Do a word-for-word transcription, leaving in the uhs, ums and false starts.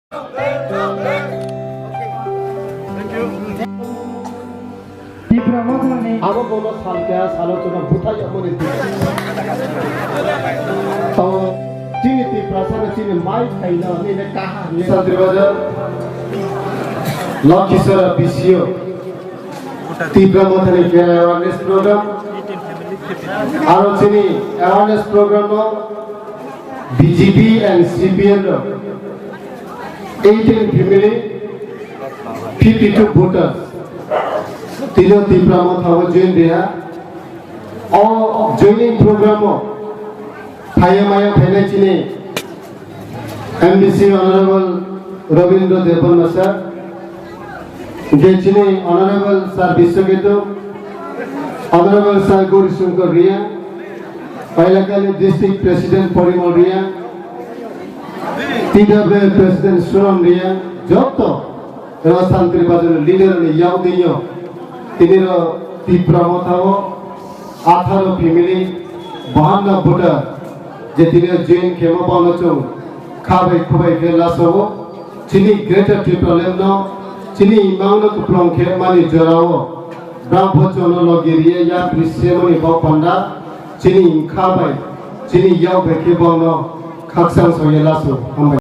Tipra Mothani. Abo bono salkha salo chwngno bwthai yokmani. Tamo chini Tiprasano chini mai khaino nini kaha hinwi. Santri Bazar, Lakhishwara B C O, Tipra Mothani Kera Awareness Program. Aro chini awareness program no B J P and C P M rok eighteen family, fifty-two voters. Tino Tipra Motha o join dia. O joining program o phaiya maya phainai chini M D C Honorable Rabindra Debbarma sir, hingke chini Honorable Sir Biswaketu, Honorable Sir Gauri Shankar Reang, Hailakandi District President Parimal Reang, T W A President Suram Reang, joto ro Santri Bazar leader ni yakdinyo, tini ro Tipra Motha o atharo family, bahanna voter, je tini join khemo bono chwng kha bai khubai khe laso o. Chini Greater Tipraland no chini imang no kwplong khe mani jora o Brahma Bhojo no logi riya yapri semani bok panda chini kha bai chini yak bai khe bono khakchang soya laso. Hambai.